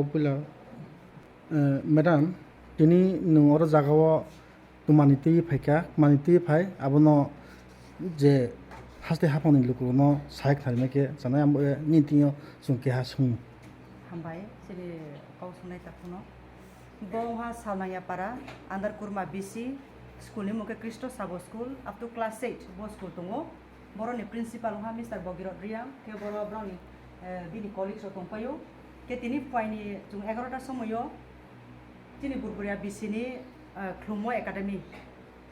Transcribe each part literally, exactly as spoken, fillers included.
Puila, eh, madam, tini nwng oro jagao twmani twi phaikha, twmani twi phai, abono je haste haphangni lukurokno sai khnarima khe chanai, amo, eh, nini twi o chwng keha swngmung. Hambai, chini kok swngnai takhukno. Bo wngkha Salnangya para, under Kurma B C, school ni mung khe Christo Sabo School, up to class eight bo school tongo. Boroni principal wngkha Mister Bogirot Reang, khe boro boroni, eh, bini colleagues rok tongpaio. Khe tini phuaini chwng egarota somoio chini Burburia B C ni, eh, Khlumo Academy,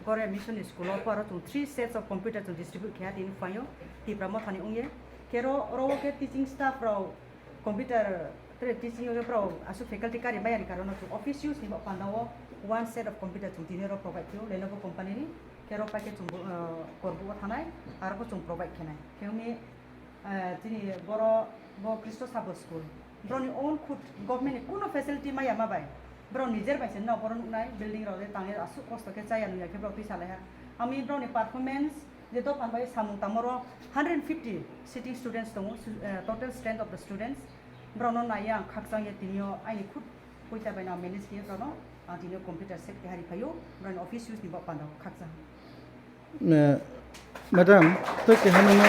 Gore Mission ni school o poro chwng three sets of computer chwng distribute khe tini phuaio Tipra Mothani wngye. Khe ro, oro o khe teaching staff rok computer tre teaching o borok aswk faculty kari maya ni karon no chwng office use ni bo panda o one set of computer chwng tini oro provide khe o Lenovo company ni, khe oro paikhe chwng bo, uh, Korbugo thanai aro bo chwng provide khe nai khe wngmi, uh, chini boro bo Christo Sabo school borok ni own khud government ni kuno facility maya ma bai borok nijer bai se nok oro nuknai building rok le tangwi aswk kosto khe chaya nungya khe borok twi salai ha ami borok ni performance. Je dophan bai samung tangmoro hundred fifty sitting students tongo, su-, eh, total strength of the students. Borokno naiya ang khakchangya tinio aini khud poisa bai no manage khe borokno ang tinio computer set keha ri phaio, borokni office use ni bo panda khakchang. Eh, madam, tei keha nini,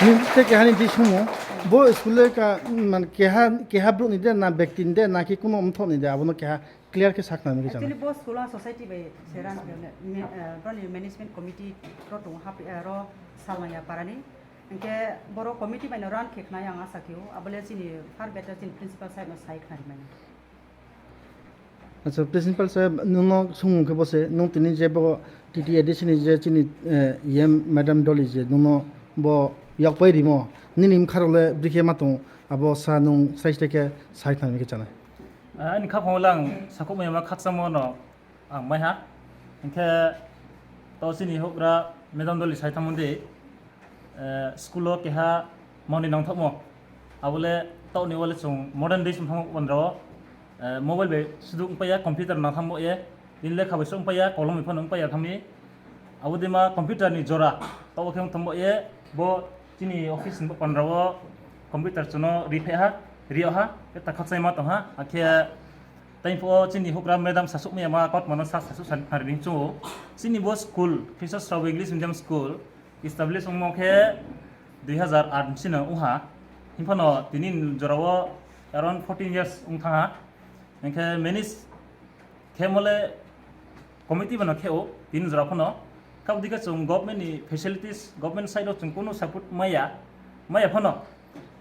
nini tei keha nini di sumo, bo school le ka, man, keha, keha borok ni de na, bekti ni de, na ki kuno omthok ni de, abono keha clear khe sakna nini Actually, chana. Bo school o society bai se run khe, me-, eh, borokni management committee ro tongo hap-, eh, ro Salmaya parani. Hinkhe boro committee bai no run khe khnai ang asa khe o. Abole chini far better chini principal sahib no sai khnari mani. Acha, principal sahib, nungno sumung khe bose, nung tini je bo T T A D C ni je chini, eh, E M madam Doli je nungno bo yakpai rimo, nini mkharok le brikhe ma tong, abo sa nung sai sai khe sai khnari khe chana. Ah, ani kha phang lang sakuk mai ma khaksa mo no ang mai ha. Hinkhe to chini hokra madam Doli sai thamon de, eh, school o keha moni nangthokmo. Abole tokni wale chwng modern days wngthangmo pandra o, eh, mobile bai sudu wngpaiya, computer nangthangmo ye, tini lekha bai se wngpaiya, kolom bai phano wngpaiya thangmi. Abo de ma computer ni jora, to khe wngthangmo ye, bo chini office ni pandra o computer chwngno ri phai ha, ri o ha, khe ta khakchai ma tong ha, akhe Tei pho chini hokra madam sasuk maya ma kot mano sa sasuk sani phari ring chungo. Chini bo school, Christo Srabo English Medium School, establish wngmo khe dui hazar aat ni sino wngha. Himphano tini jorao around fourteen years wngthangha. Hinkhe manage khe mole committee bano khe o tini jora phano. Kabdi khe chwng government ni facilities, government side o chwng kunu support maya, maya phano.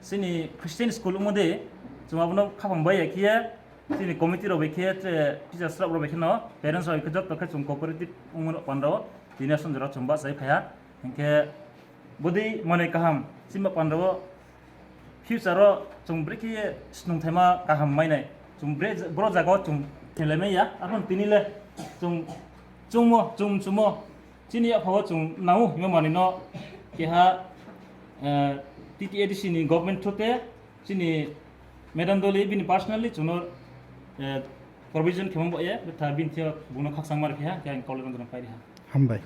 Chini Christian school wngmo de, chwng abono khaphang bai ya khiya, chini committee rok bai khiya, tre teachers rok bai kheno, parents rok bai khe joto khe chwng cooperative wngmo rok pandao, tini aswk jora chwng bahchai phaiha. Hinkhe bwdwi manwi kaham, chini pandao future o chwng bwrwi khe snungthaima kaham mainai, chwng bwrwi, boro jaga o chwng khelai manya, aphano tini le chwng chwngmo, chwng chwngmo, Chini yaphao chwng nango hwnma manwino keha, eh, T T A D C ni government through te chini Madam Doli bini personally chwngno, eh, provision khemo bo ye, betha bini thio bungno khakchangma rwkha, khe ang kol rwngdrwng pairiha. Hambai.